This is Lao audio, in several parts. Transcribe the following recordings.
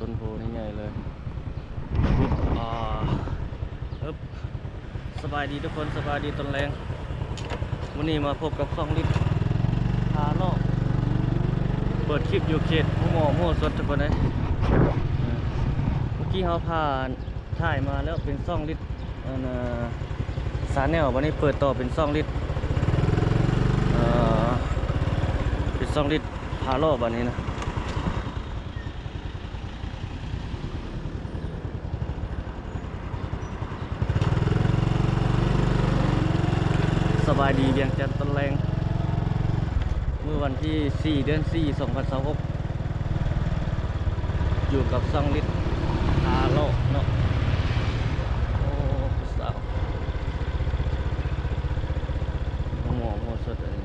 ຕົ້ນໂພນີ້ໃຫຍ່ເລີຍ. ອາ ເອີບ ສະບາຍດີທຸກຄົນ, ສະບາຍດີຕອນແລງ. ມື້ນີ້ມາພົບກັບຊ່ອງລິດພາເລາະ ເປີດຄລິບຢູ່ເຂດໂຮງໝໍໂມໂຫສົດ ທຸກຄົນເອີຍ. ເມື່ອກີ້ເຮົາຜ່ານ ຖ່າຍມາແລ້ວເປັນຊ່ອງລິດ ອັນ ເອີ ຊາແນວ, ບັດນີ້ເປີດຕໍ່ເປັນຊ່ອງລິດ ເອີ ເປັນຊ່ອງລິດພາເລາະບັດນີ້ນະ. ສະບາຍດີວຽງຈັນຕອນແລງ. ມື້ວັນທີສີ່ ເດືອນສີ່ ສອງພັນຊາວຫົກ ຢູ່ກັບຊ່ອງລິດພາເລາະເນາະ. ໂອ້ ຜູ້ສາວ ໂອ້ ໂອ້ ສົດອັນນີ້.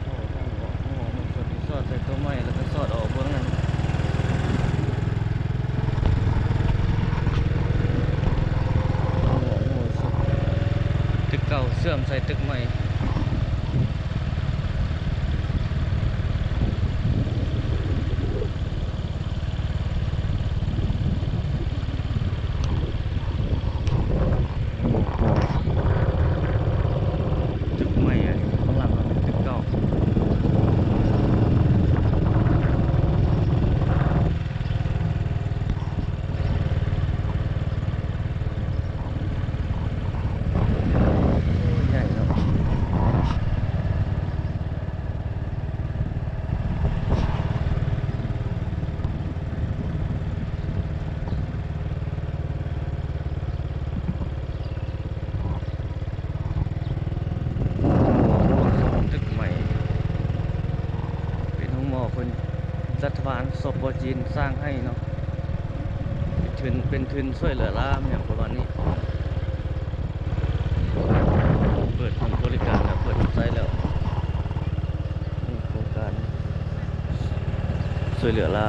ໂອ້ ທາງອອກ ໂອ້ ມັນສອດ ສອດໃສ່ຕົວໃໝ່ ແລ້ວກໍສອດອອກເບື້ອງນັ້ນ. ໂອ້ ໂອ້ ສອດ ຕຶກເກົ່າເຊື່ອມໃສ່ຕຶກໃໝ່. ຕຶກໃໝ່ ອັນຂ້າງຫຼັງກໍເປັນຕຶກເກົ່າ. ໃຫຍ່ເນາະ. ຕຶກໃໝ່ ເປັນໂຮງໝໍເພິ່ນ ລັດຖະບານ ສປ ຈີນ ສ້າງໃຫ້ເນາະ. ເປັນທຶນ ເປັນທຶນຊ່ວຍເຫຼືອລ້າ ຫຍັງປະມານນີ້. ເປີດບໍລິການແລ້ວ ເປີດໃຊ້ແລ້ວ. ໂຄງການຊ່ວຍເຫຼືອລ້າ.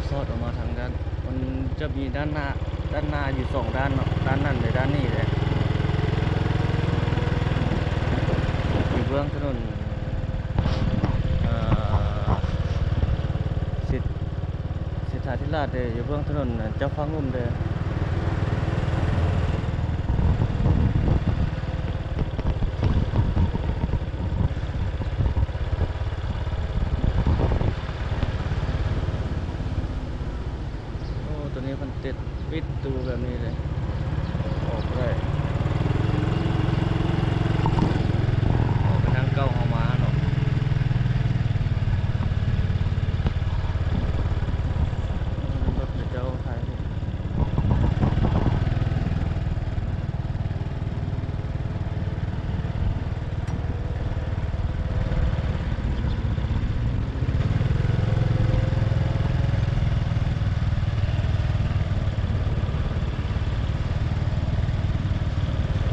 ສອດອອກມາທາງດ້ານ ມັນຈະມີດ້ານໜ້າ ດ້ານໜ້າຢູ່ສອງດ້ານເນາະ, ດ້ານນັ້ນ ແລະ ດ້ານນີ້ແຫຼະ. ຢູ່ເບື້ອງຖະໜົນ ເອີ ເສດ ເສດຖາທິລາດເດ້, ຢູ່ເບື້ອງຖະໜົນເຈົ້າຟ້າງຸ່ມເດ້. ໂອ້ ໂຕນີ້ເພິ່ນຕິດປິດຕູແບບນີ້ເລີຍ ອອກບໍ່ໄດ້. ອອກໄປທາງເກົ່າເຮົາມາເນາະ. ລົດເຂົາເຈົ້າຖ່າຍຮູບ.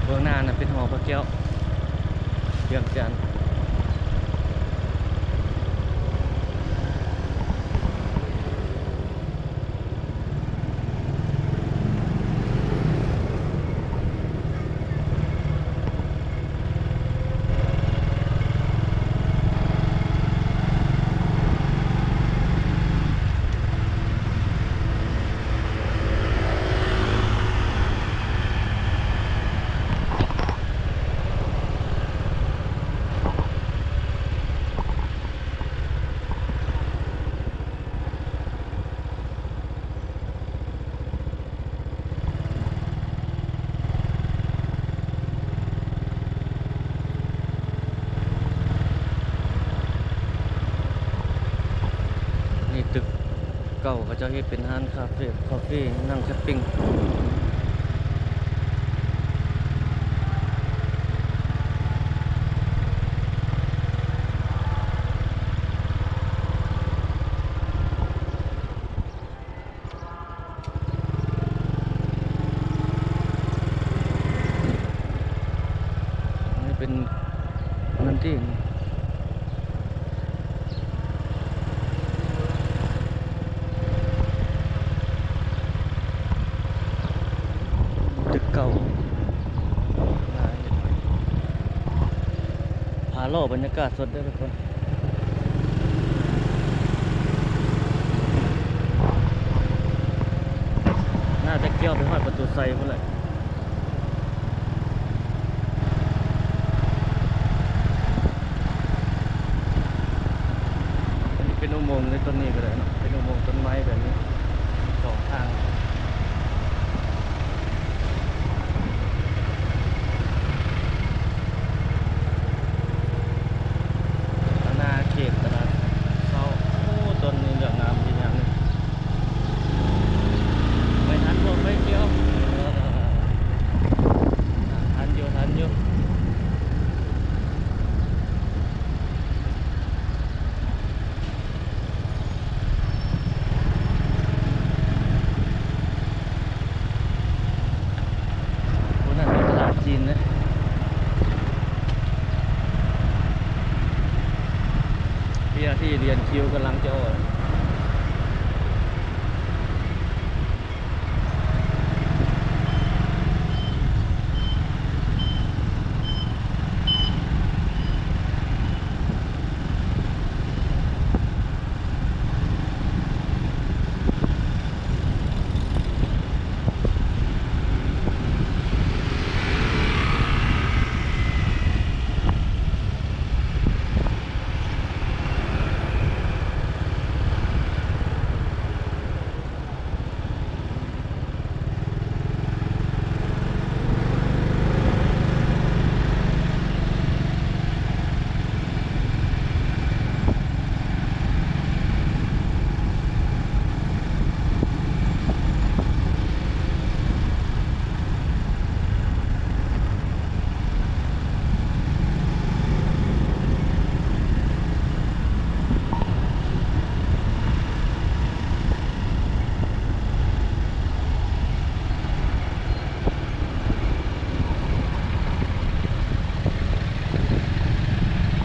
ເບື້ອງໜ້ານັ້ນເປັນຫໍພະແກ້ວ ວຽງຈັນ. ໂ ເກົ່າ ເຂົາເຈົ້າເຮັດເປັນຮ້ານຄາເຟ ຄາເຟ ນັ່ງແຄມປິງ. ອັນນີ້ເປັນອັນນັ້ນຕິ ຕຶກເກົ່າ ພາເລາະບັນຍາກາດສົດເດີທຸກຄົນ. ໜ້າຈະກ່ຽວໄປຮອດປະຕູໄຊພຸ້ນແຫຼະ. ອັນນີ້ເປັນອຸໂມງໃນຕົ້ນນີ້ກໍໄດ້ເນາະ, ເປັນອຸໂມງຕົ້ນໄມ້ແບບນີ້ສອງຂ້າງ. ອານາເຂດຕະຫຼາດເຊົ້າ. ໂອ້ ຕົ້ນນີ້ເຫຼືອງາມດີງາມນີ້. ໄປທັນບໍ່ໄຟຂຽວ? ທັນຢູ່ ທັນຢູ່. ໂອ້ ນັ້ນເປັນຕະຫຼາດຈີນເດ້. ເຈົ້າໜ້າທີ່ລຽນຄິວກຳລັງຈະອອກ.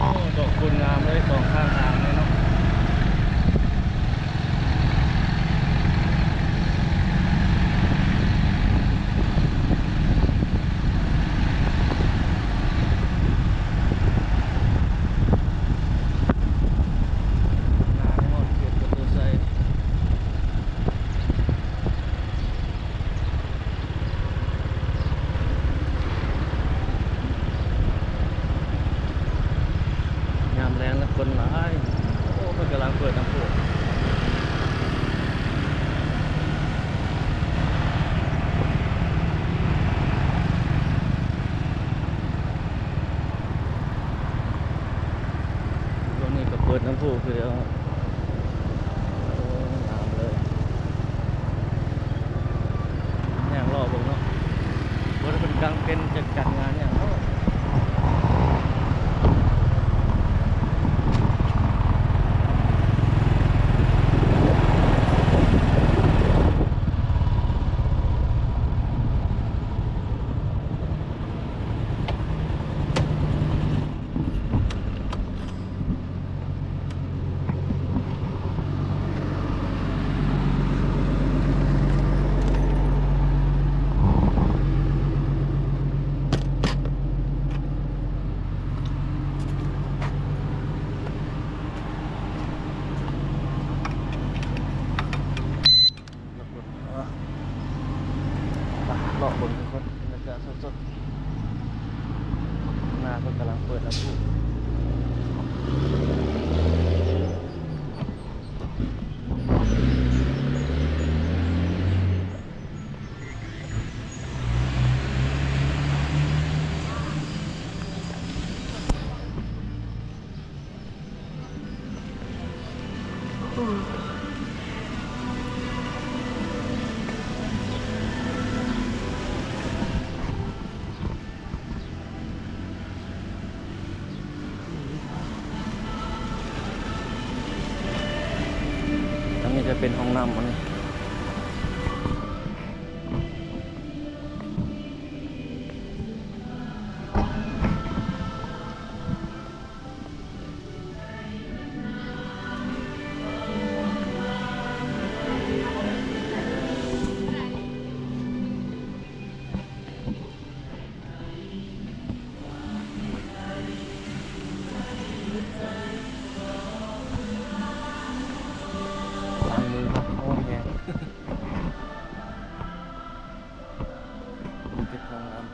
ໂອ້ ດອກຄູນງາມເລີຍ ສອງຂ້າງທາງເລີຍເນາະ. ໜ້າຮອດເຂດປະຕູໄຊ. ຍາມແລງລະຄົນຫຼາຍ. ໂອ້ ເພິ່ນກຳລັງເປີດນ້ຳພຸ. ຊ່ວງນີ້ກໍເປີດນ້ຳພຸຄືດຽວ. ໂອ້ ງາມເລີຍ. ຍ່າງເລາະເບິ່ງເນາະ ບໍ່ໄດ້ເປັນກາງເປັນຈັດການງານຫຍັງເນາະ. ເລາະເບິ່ງທຸກຄົນ ບັນຍາກາດສົດໆ ໜ້າເພິ່ນກຳລັງເປີດນ້ຳພຸ. ໂອ້ ເປັນຫ້ອງນ້ຳມັນ. ລ້າງມືເນາະ ຮ້ອນແຮງ. ເກັບຫ້ອງນ້ຳ.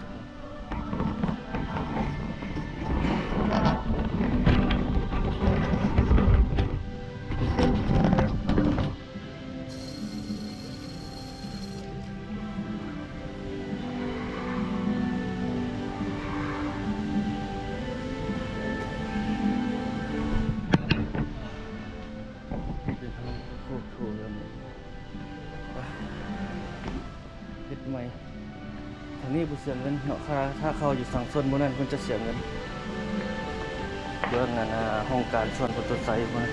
ເຮັດໃໝ່ ທາງນີ້ບໍ່ເສຍເງິນເນາະ ຄ່າ ຖ້າເຂົ້າຢູ່ຝັ່ງໂຊນໝູ່ນັ້ນເພິ່ນຈະເສຍເງິນ ເບິ່ງອັນນ່າ ຫ້ອງການສວນປະຕູໄຊພຸ້ນ.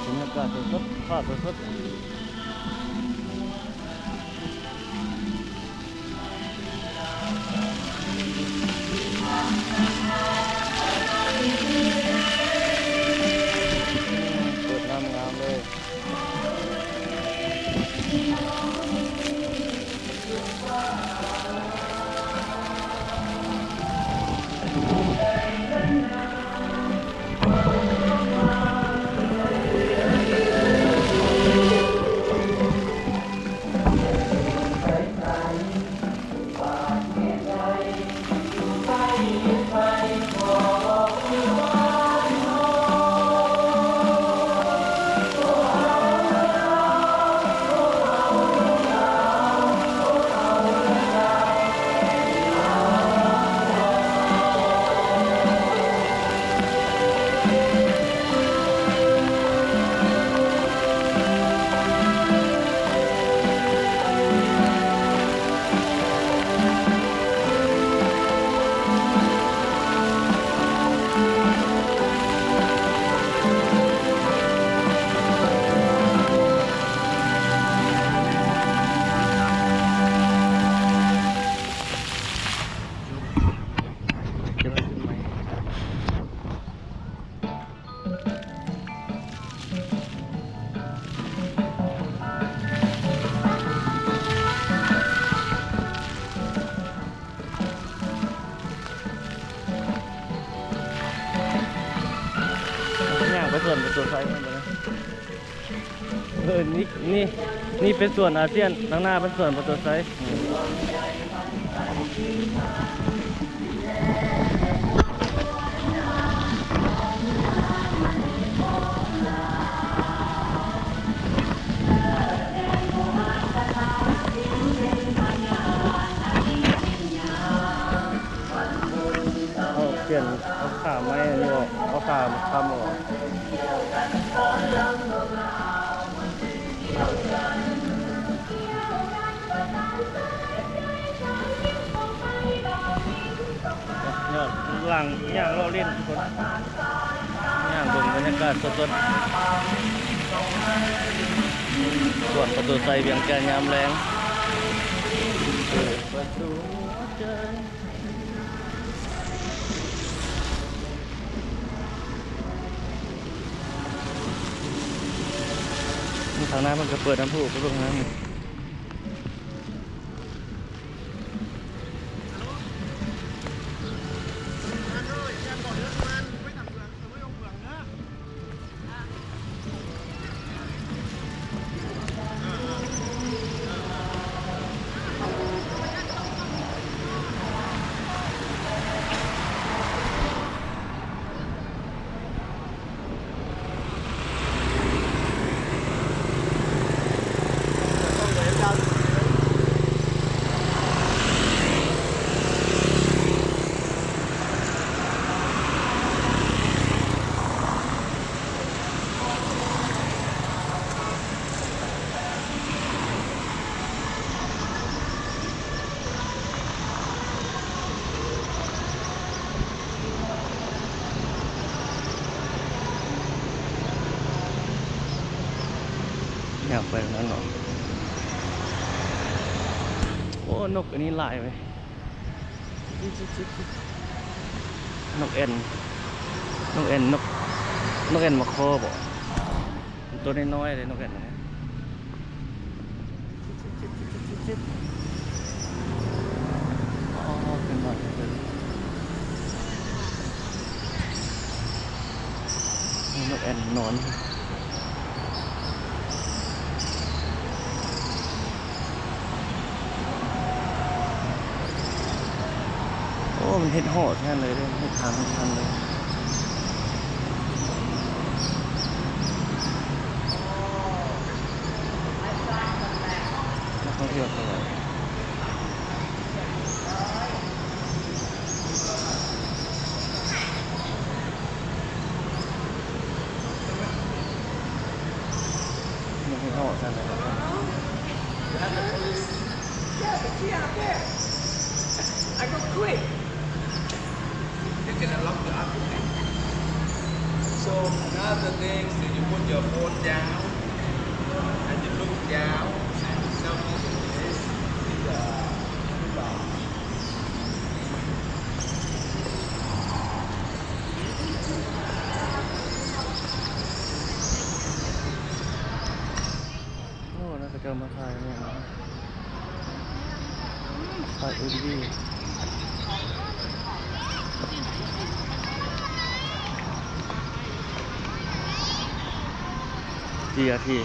ບັນຍາກາດສົດໆ ພາບສົດໆ. ເປີດນ້ຳງາມເລີຍ. ຍ່າງໄປສວນປະຕູໄຊແມ່ນບໍ່ນະ? ເອີ ນີ້ ນີ້ ນີ້ເປັນສວນອາຊຽນ, ທາງໜ້າເປັນສວນປະຕູໄຊ. ເອົາປ່ຽນ ເອົາຂາໄມ້ອັນນີ້ອອກ ເອົາຂາມາຄ້ຳອອກ. ຍ້ອນຫຼັງຍ່າງເລາະຫຼິ້ນທຸກຄົນ ຍ່າງເບິ່ງບັນຍາກາດສົດໆ ສວນປະຕູໄຊ ວຽງຈັນຍາມແລງ. ທາງໜ້າເພິ່ນກໍເປີດນ້ຳພຸ ໄປເບິ່ງທາງນັ້ນ. ເຂົາ ຍ່າງໄປນັ້ນເນາະ. ໂອ້ ນົກອັນນີ້ຫຼາຍເວີຍ. ນົກແອ່ນ ນົກແອ່ນ ນົກ ນົກແອ່ນມາຄໍບໍ? ໂຕນ້ອຍໆເດ້ ນົກແອ່ນນີ້. ອໍ ເປັນໜ້ອຍເປັນ ມີນົກແອ່ນນອນ. ໂອ້ ມັນເຮັດຫໍແທ້ເລີຍເດ້ ເຮັດທາງເຮັດທາງເລີຍ. ນັກທ່ອງທ່ຽວເຂົ້າໄປ ຍັງເຮັດຫໍຊັ້ນເລີຍ. Yeah, the key out there. I go quick. You can unlock the other thing. So another thing is you put your phone down and you look down and you tell me the place in the lounge. ໂອ້ ນັ້ນເຂົາເຈົ້າມາຂາຍແມ່ນ ຂາຍເອັມວີ ເບຍທີ.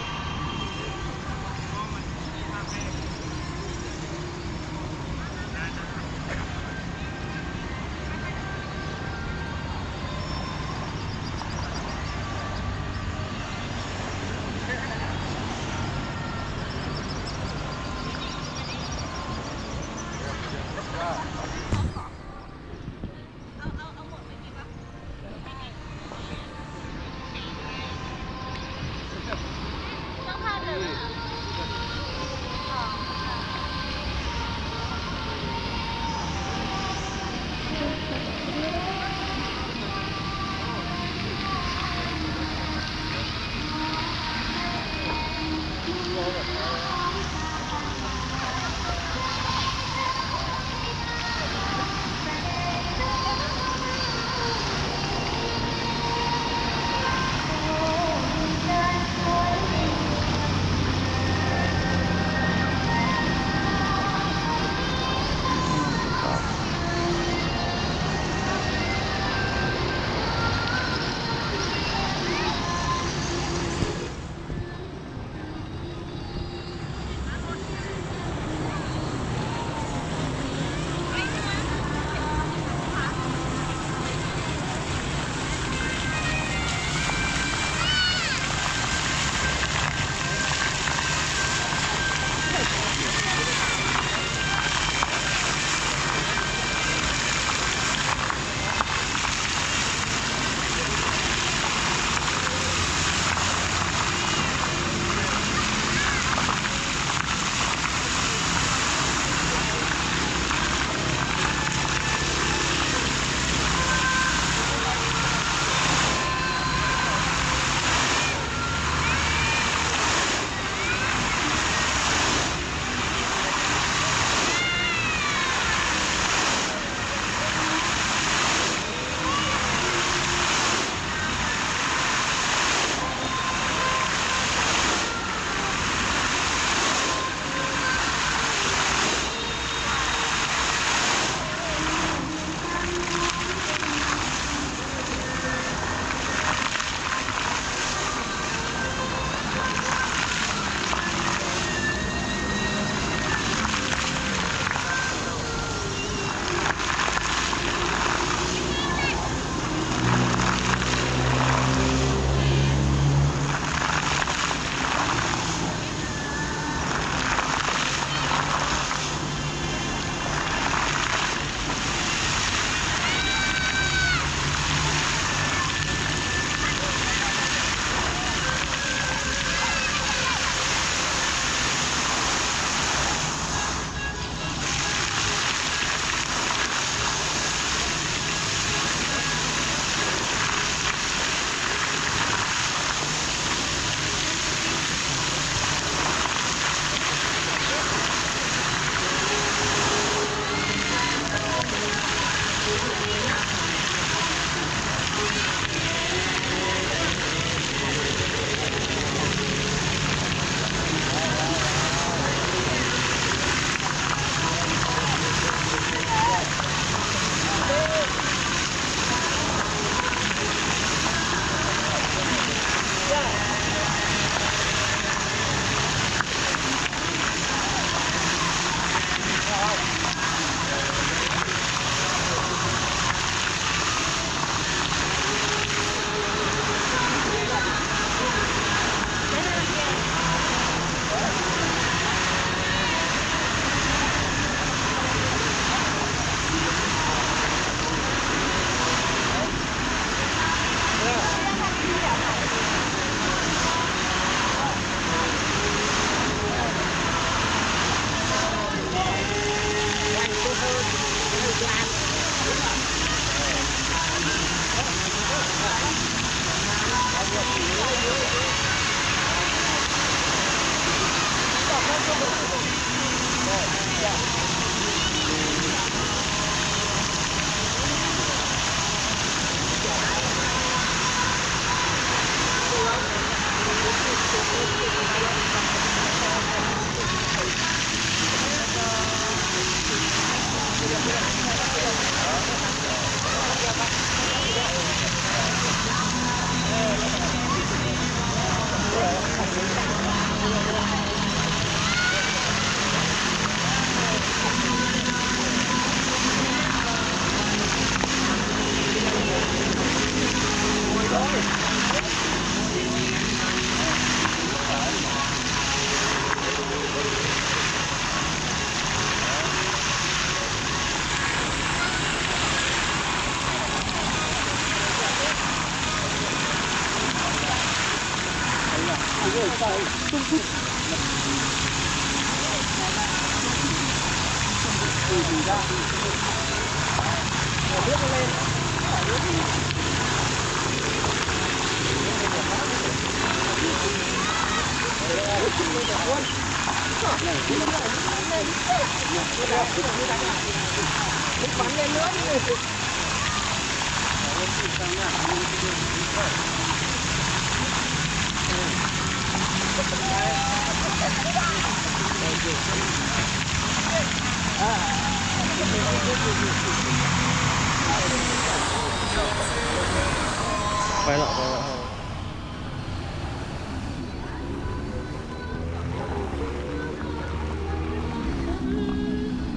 ໄປລະ ໄປລະ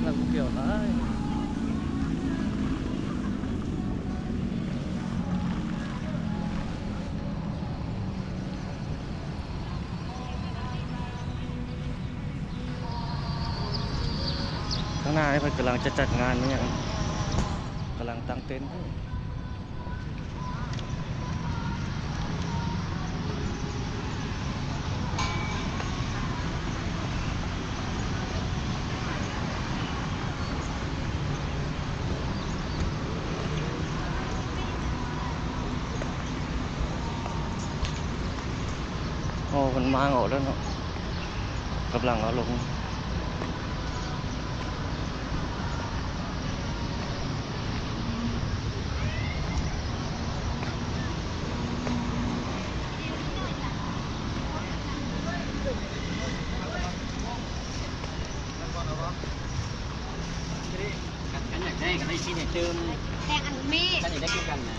ນັກທ່ອງທ່ຽວຫຼາຍ. ຂ້າງໜ້ານີ້ເພິ່ນກຳລັງຈະຈັດງານອີ່ຫຍັງ ກຳລັງຕັ້ງເຕັນຢູ່. ໂອ້ ເພິ່ນມ້າງອອກແລ້ວເນາະ ກຳລັງເອົາລົງ. ຄັນ ຄັນຢາກໄດ້ກໍໄດ້ຊິໄດ້ຕື່ມ ແຕ່ອັນນີ້ ຄັນຢາກໄດ້ຄືກັນນະ.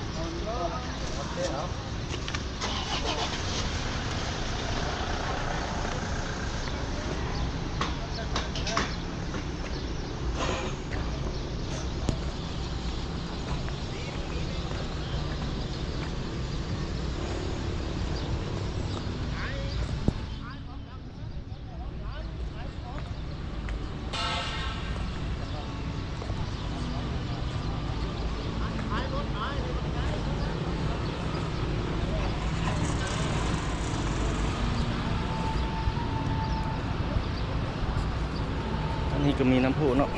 ອັນນີ້ກໍມີນ້ຳພຸເນາະ.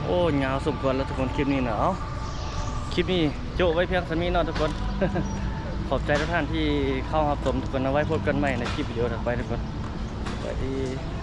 ໂອ້ ຍາວສົມຄວນແລ້ວທຸກຄົນ ຄລິບນີ້ນະ. ເອົ້າ ຄລິບນີ້ໂຈະໄວ້ພຽງສ່ຳນີ້ເນາະທຸກຄົນ. ຂອບໃຈທຸກທ່ານທີ່ເຂົ້າຮັບຊົມທຸກຄົນ. ເອົາໄວ້ພົບກັນໃໝ່ໃນຄລິບວິດີໂອຖັດໄປທຸກຄົນ. ສະບາຍດີ.